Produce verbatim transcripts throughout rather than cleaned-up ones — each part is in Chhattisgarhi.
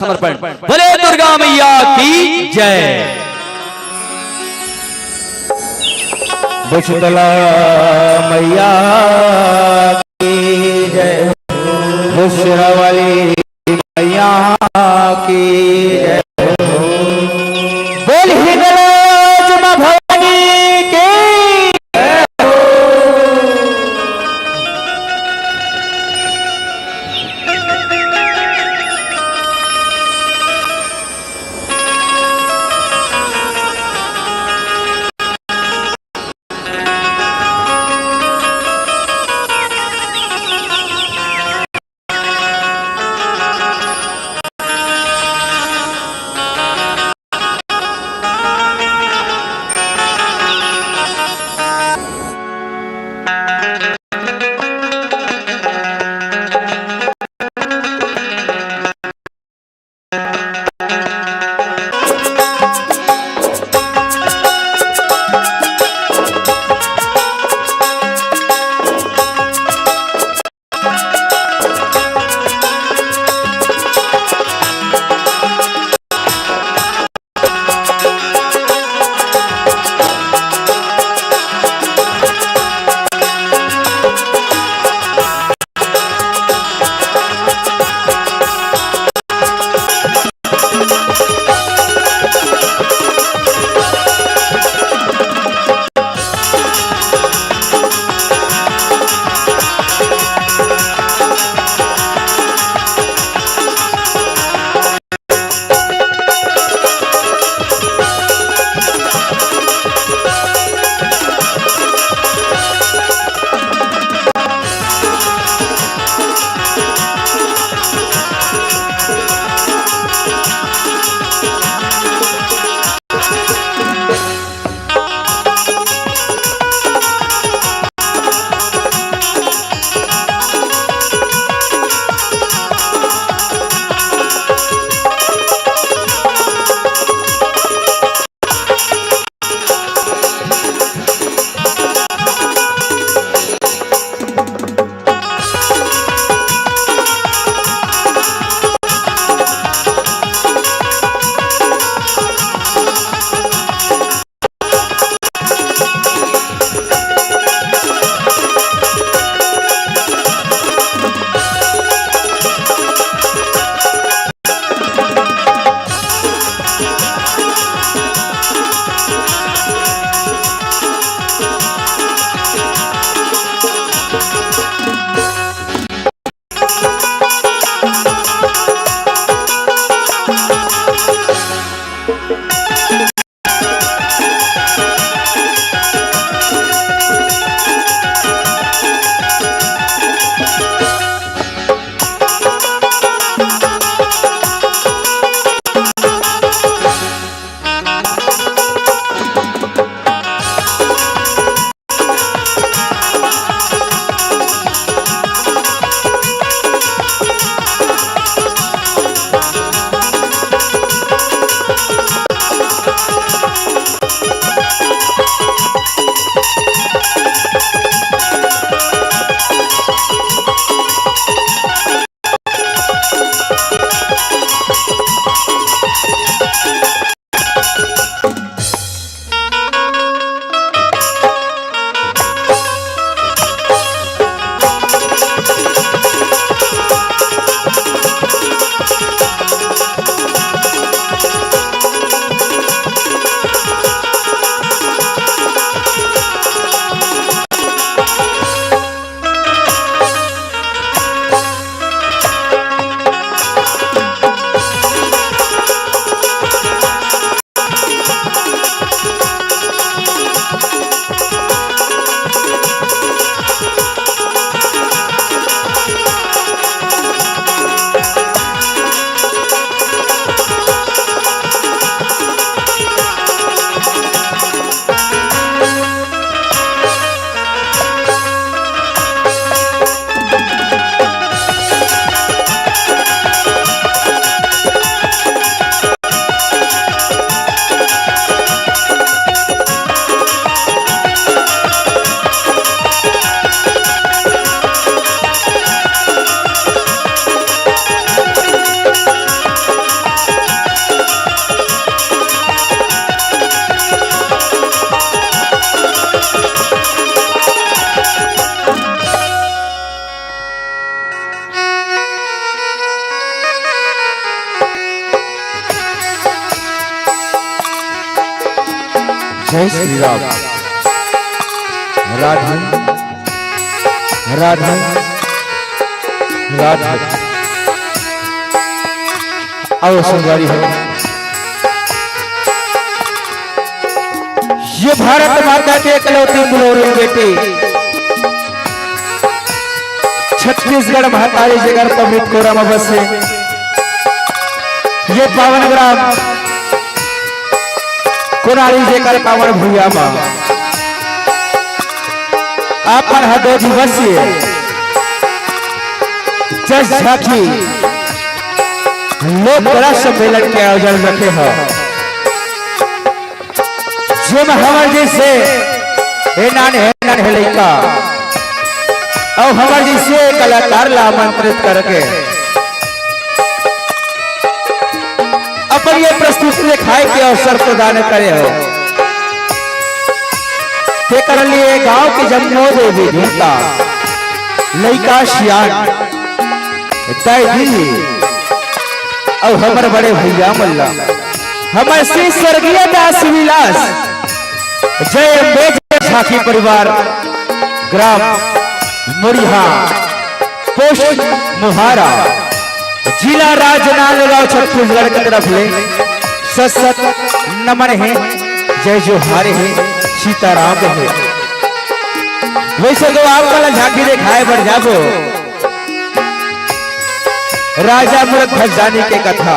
समर्पण। बोले दुर्गा मैया की जय। बुशतला मैया की जय। बुशरा वाली मैया की जय। बोल ही गणेश माँ भवानी की। जय श्री राम। राधे राधे राधे। आओ संगवारी हो, ये भारत माता के इकलौती पुलोरी बेटी, छत्तीसगढ़ महतारी जेकर पवित्र कोरा म बसे, ये पावन ग्राम कोनारी जेकर पावन भुइयां म आप मन ह दो दिवसीय जस झांकी लोक कला सम्मेलन के आयोजन रखे ह, जेमा हमर जइसे ए नान्हे नान्हे लइका अउ हमर जइसे कलाकार ला आमंत्रित करके अपन ये प्रस्तुति दिखाए के अवसर प्रदान करे हो। तेकर लिए गांव के जम्मो देवी देवता, लइका सियान, दाई दीदी अउ हमर बड़े भैया मन ला हमर श्री स्वर्गीय दास विलास, जय अम्बे जय झांकी परिवार, ग्राम मुरिहा, पोस्ट मुहारा, जिला राजनांदगांव, छत्तीसगढ़ के तरफ ले सत सत नमन हे, जय जोहार हे, सीताराम हे। वइसे तो आप मन ला झांकी देखाए बर जाबो, राजा मूरत भजदानी के कथा,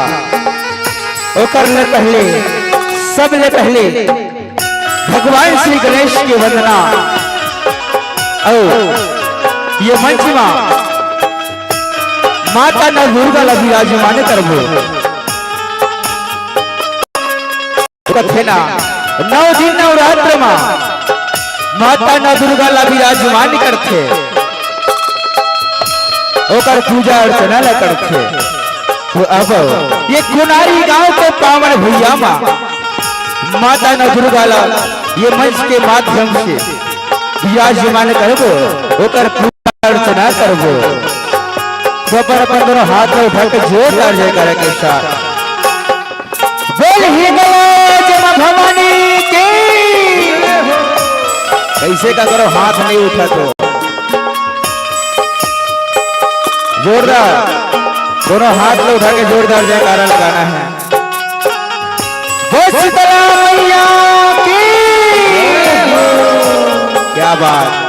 ओकर ले पहले, सब ले पहले भगवान श्री गणेश के वंदना अउ ये मंच मा माता नव दुर्गा ला विराजमान करबो। कथे ना, नौ दिन नवरात्र मा माता नव दुर्गा ला विराजमान करथे, ओकर पूजा अर्चना ला करथे। तो अब ये कोनारी गांव के पावन भुइयां मा माता नव दुर्गा ला ये मंच के माध्यम से विराजमान करबो, ओकर पूजा अर्चना करबो। तो अपन अपन दोनों हाथ ला उठा के जोरदार जयकारा के साथ बोल ही गया जय मां भवानी की। कइसे का करो, हाथ नहीं उठा तो जोरदार, दोनों हाथ ला उठा के जोरदार जयकारा लगाना है। बोल शीतला मैया की। क्या बात।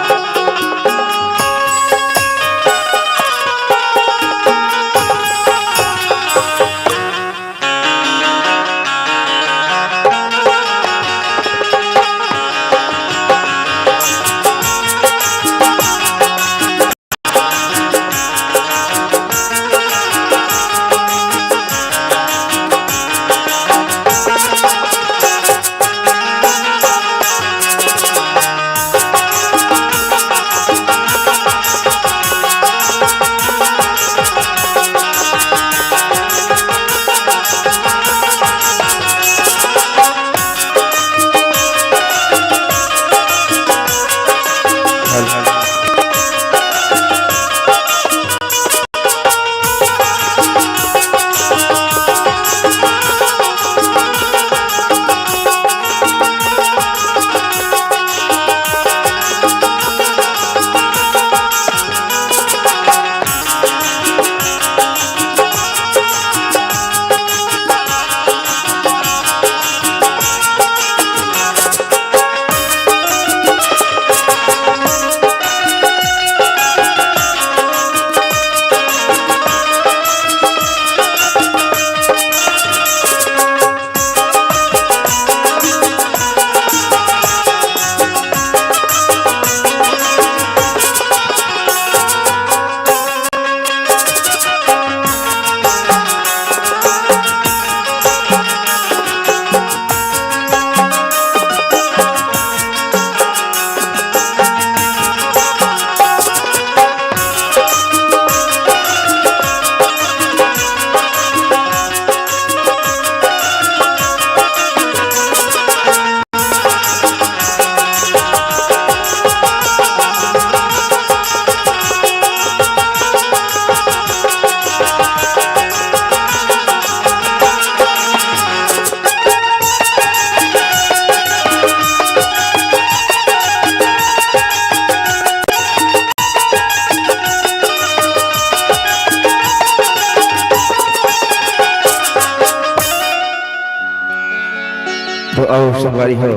तो आओ संगवारी हो,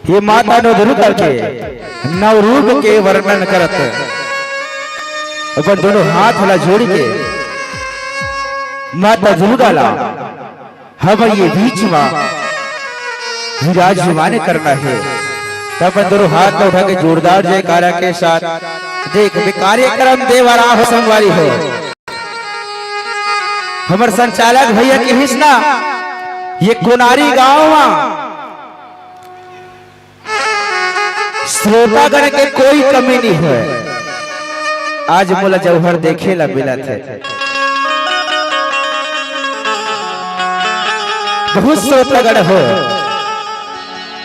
ये माता नव दुर्गा के नव रूप के वर्णन करत अपन दोनों हाथ ला जोड़ के माता दुर्गा ला हमर ये बीच मा विराजमान करना हे। त अपन दोनों हाथ ला उठा के जोरदार जयकारा के साथ देख, ये कार्यक्रम देवरा हो संगवारी हो। हमर संचालक भैया किहिस ना, ये कोनारी गांव मा श्रोतागण के कोई कमी नहीं है। आज मोला जौहर देखे ला मिलत है। बहुत श्रोतागण हो,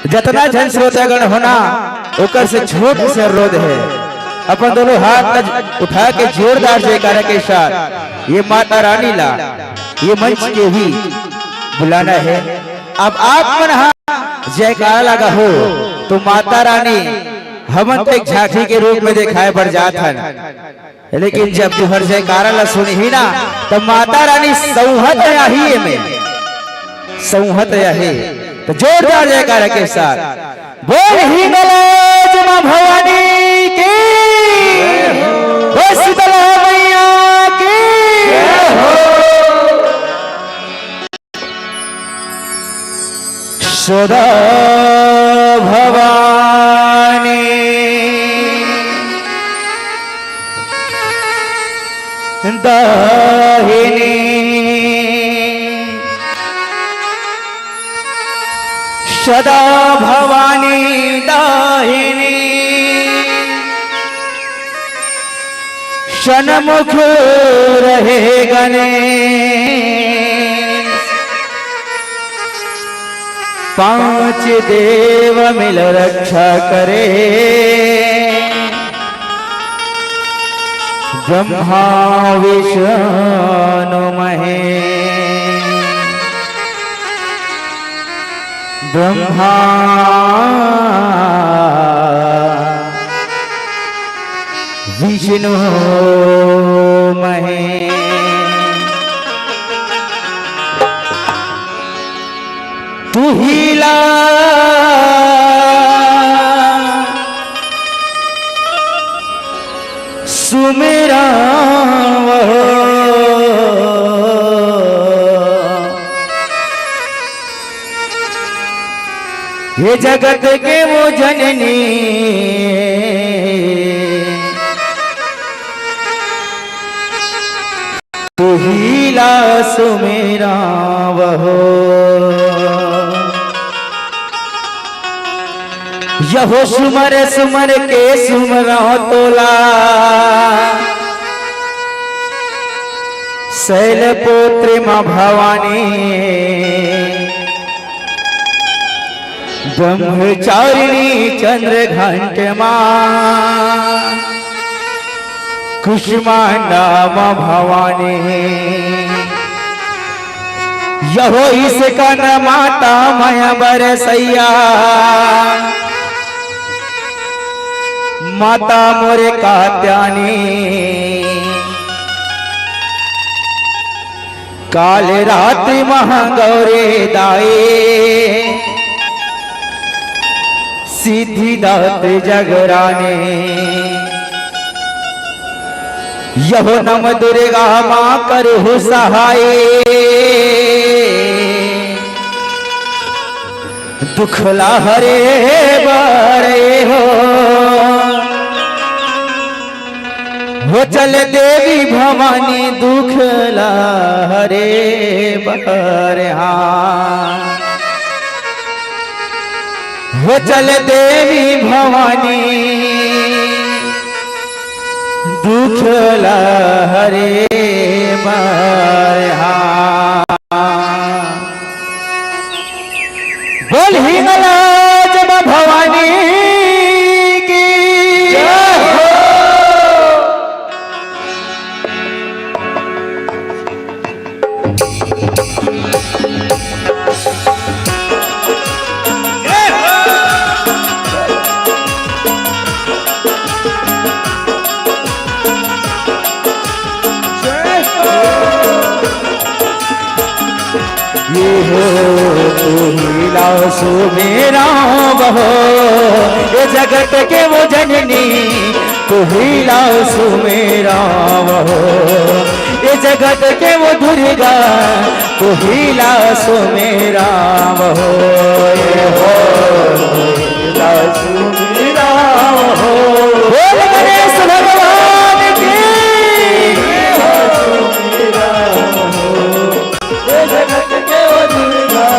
जतना झन श्रोतागण हो ना, ओकर से छोट से अनुरोध है, अपन दोनों हाथ ला उठा के जोरदार जयकारा के साथ ये माता रानी ला ये मंच के भी बुलाना है। अब आप मन हा जयकारा लगा हो तो माता रानी हमन तो एक झांकी के रूप में दिखाए बर जात हन, लेकिन जब तुहर जयकारा ला सुनही ना, तो माता रानी सौहत आही एमे, सौहत आही। तो जोरदार जयकारा के साथ बोल हिंगलाज माँ भवानी की, बोल शीतला मैया की। सदा भवानी दाहिनी, सदा भवानी दाहिनी, सन्मुख रहे गणेश। पांच देव मिल रक्षा करे, ब्रह्मा विष्णु महेश। ब्रह्मा विष्णु महेश। तुहिला सुमिरा वहो, हे जगत के वो जननी। तुहिला सुमिरा वहो। यहो सुमर सुमर के सुमरा तोला, शैलपुत्री माँ भवानी। ब्रह्मचारिणी चंद्र घंट माँ, कुष्मांडा माँ भवानी। यहो इसकन माता मया बरसैया, माता मोरे कात्यानी। काल रात्रि महागौरे दाए, सिद्धिदात जगराने। यहो नम दुर्गा माँ करहु सहाय, दुख ला हरे बरे हो। हो चल देवी भवानी दुख ला हरे बरे, हाँ। हो चल देवी भवानी दुख ला हरे बरे, हाँ। बोल हिंगलाज माँ भवानी की जय हो। हो, तू ही ला सुमेरा हो, ये जगत के वो जननी, तू ही ला सुमेरा हो, ये जगत के वो दुर्गा, तू ही ला सुमेरा हो, ये हो, तू ही ला सुमेरा हो। बोल गणेश भगवान की। ये हो सुमेरा हो। ये जगत के वो दुर्गा,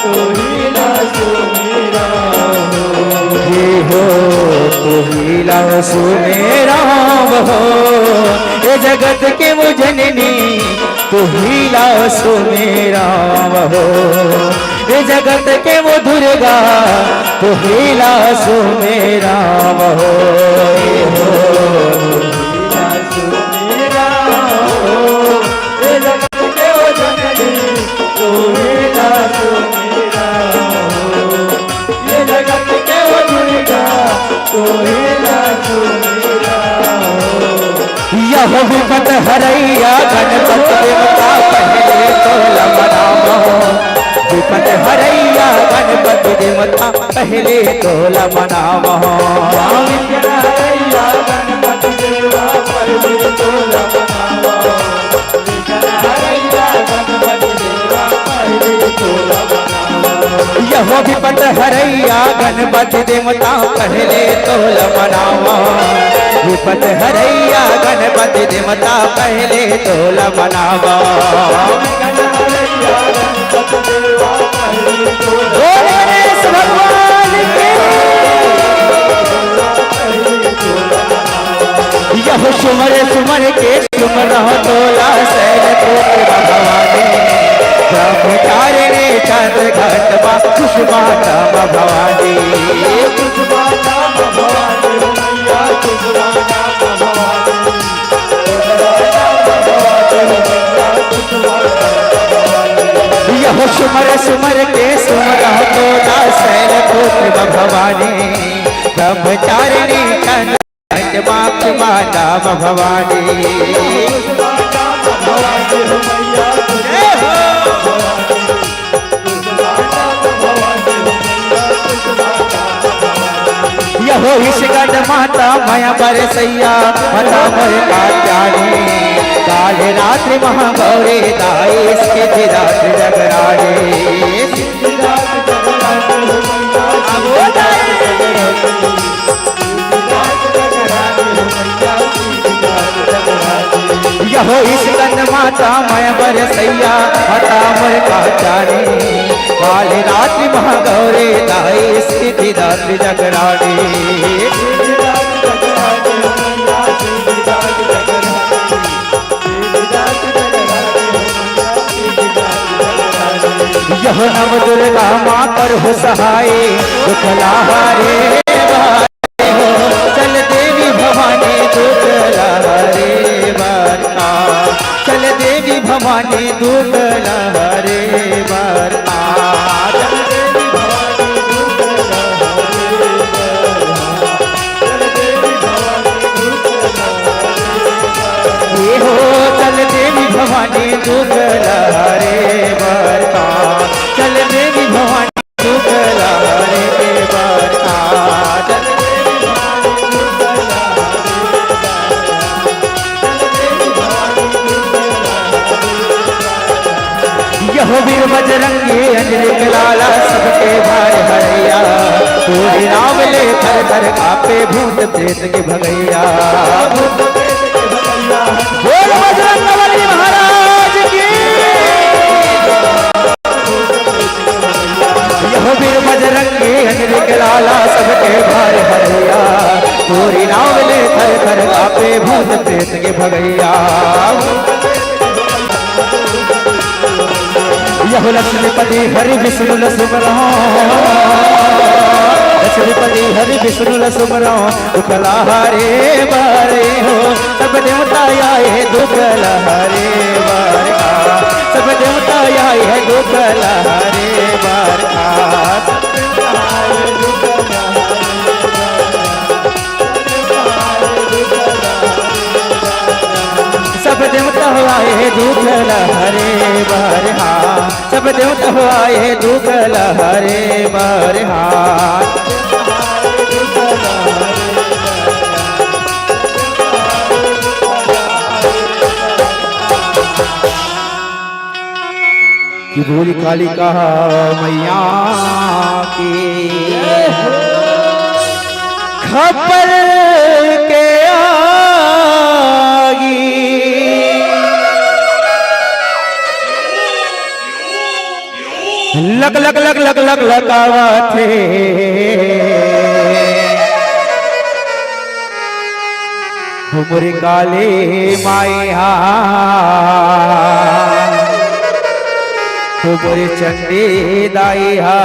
तू ही ला सुमेरा हो। हे हो, तू ही ला सुमेरा हो। ये जगत के वो जननी, तू ही ला सुमेरा हो। ये जगत के वो दुर्गा, तू ही ला सुमेरा हो। हे हो, तू ही ला सुमेरा हो। ये जगत के वो जननी, तू ही ला सुमेरा हो। ये जगत के वो दुर्गा, तू ही ला सुमेरा हो। यह विपत हरैया गणपति देवता, पहले तोला मनावो। विपत हरैया गणपति देवता, पहले तोला मनावो। विपत हरैया गणपति देवा, पहले तोला मनावो। यहो विपत हरैया गणपति देवता, पहले तोला मनावा। विपत हरैया गणपति देवता, पहले तोला मनावा। बोल गणेश भगवान की। यह सुमर सुमर के सुमरहु तोला शैल पुत्र भवानी। ब्रह्मचारिणी चंद्र घट मा सुषमा नाम भवानी। यह सुमर सुमर के सुमरहु तोला शैल पुत्र भवानी। ब्रह्मचारिणी चंद्र घट मा सुषमा नाम भवानी। जय हो। यहो स्कंद माता मया बरसैया, माता मोर कात्यानी। काल रात्रि महागौरी दाई, सिद्धि रात्रि जगरानी। यहो स्कंद माता मया बरसैया, माता मोर कात्यानी। काल रात्रि महागौरी दाई, सिद्धि रात्रि जगरानी। यहो नव दुर्गा माँ करहु सहाय, दुख लाहा रे बारे हो। चल देवी भवानी दुख लाहा रे बारे। चल देवी भवानी दुख लाहा रे बारे। ये हो चल देवी भवानी दुख लाहा रे बारे। चल देवी भवानी दुख लाहा रे बारे। यहो वीर बजरंगी अंजनी के लाला, सबके भार हरैया। तोरे नाम ले थर थर कांपे भूत प्रेत के भगैया। बोल बजरंग बली महाराज की। यहो वीर बजरंगी अंजनी के लाला, सबके भार हरैया। तोरे नाम ले थर थर कांपे भूत प्रेत के भगैया। यहो लक्ष्मीपति हरि विष्णु ल सुमरहु। लक्ष्मीपति हरि विष्णु ल सुमरहु। दुख लाहा रे बारे हो, सब देवता आए दुख लाहा रे बारे। सब देवता आए दुख लाहा रे बारे। सब देवता आए दुख लाहा रे बारे। सब देव तो आए दुख लहरे बर हाथ। कि बोली कालिका मैया की खप्पर के आगी। लक लक लक लक लक लकावत हे। हमरे काली माई हा, हमरे चंडी दाई हा,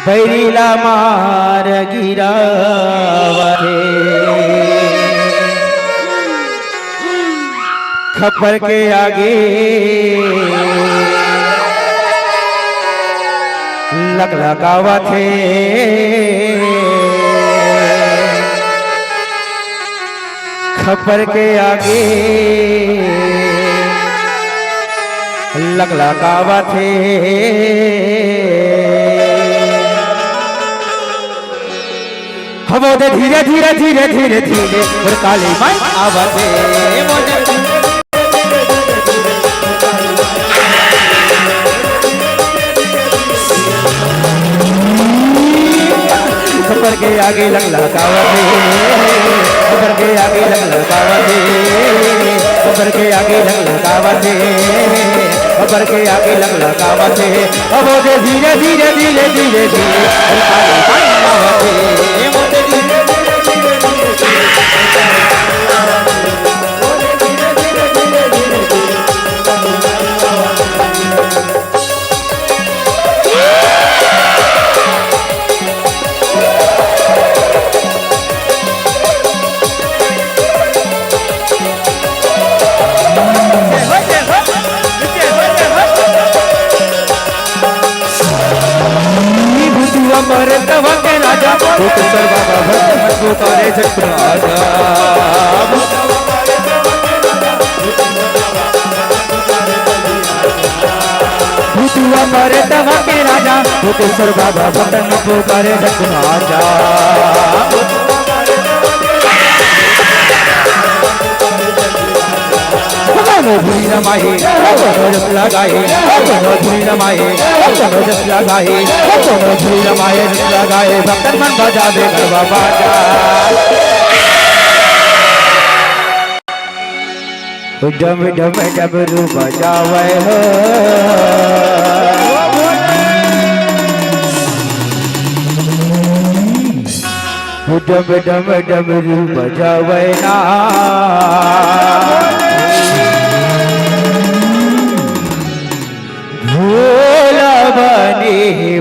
बैरी ला मार गिरावत हे। खप्पर के आगे लकलकावत हे। खप्पर के आगे लकलकावत हे। हवो दे धीरे धीरे धीरे धीरे धीरे, मोर काली माई आवत हे, मोर खप्पर के आगे लकलकावत हे, खप्पर के आगे लकलकावत हे, खप्पर के आगे लकलकावत हे, खप्पर के आगे लकलकावत हे। अब ओदे धीरे धीरे धीरे धीरे धीरे, अरे काली माई आवत हे, मोदे धीरे धीरे धीरे धीरे धीरे। भूतवा मरे तवा के राजा, भूतेश्वर बाबा भक्त मन पुकारे झट राजा। भूतवा मरे तवा के राजा, भूतेश्वर बाबा भक्त मन पुकारे झट राजा। कोनो भुइयां माही, कोनो जस लगाही, कोनो भुइयां माही, कोनो जस लगाही, कोनो भुइयां माही जस लगाही, भक्तन मन बजावे गरबा बाजा। डम डम डमरू बजावे हो। डम डम डमरू बजावे ना। भोला बने